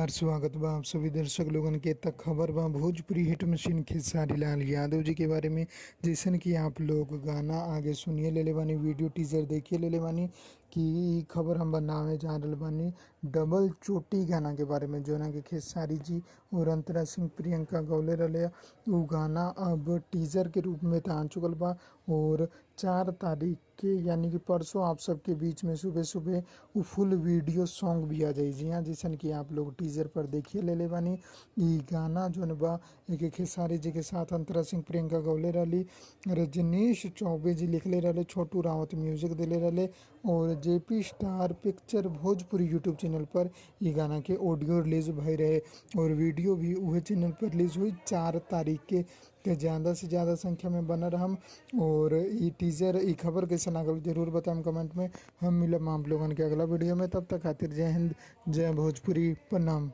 नमस्कार, स्वागत बा आप सभी दर्शक लोगन के। तक खबर बा भोजपुरी हिट मशीन खेसारी लाल यादव जी के बारे में। जैसन कि आप लोग गाना आगे सुनिए लेले बानी, वीडियो टीजर देखिए लेले बानी कि ई खबर हम बनावे जा रहल बानी डबल चोटी गाना के बारे में, जोना के खेसारी जी और अंतरा सिंह प्रियंका गौले रहले। उ गाना अब टीजर के रूप में त आ चुकल बा और 4 तारीख के यानी कि परसों आप सबके बीच में सुबह सुबह उ फुल वीडियो सॉन्ग भी आ जाई। जी हाँ, जैसन कि आप लोग टीजर पर देखिए लेले बानी, ई गाना जोन बा एके खेसारी जी के साथ अंतरा सिंह प्रियंका गौले रहली, रजनीश चौबे जी लिखले रहले, छोटू रावत म्यूजिक दिले रहले और JP star picture Bhojpuri YouTube channel पर ई गाना के ऑडियो रिलीज भई रहे और वीडियो भी उहे चैनल पर रिलीज हुई 4 तारीख के। तो ज़्यादा से ज़्यादा संख्या में बनल रहम और ई टीजर ई खबर कैसे लागल जरूर बताएम कमेंट में। हम मिलब आप लोगन के अगला वीडियो में, तब तक खातिर जय हिंद, जय भोजपुरी, प्रणाम।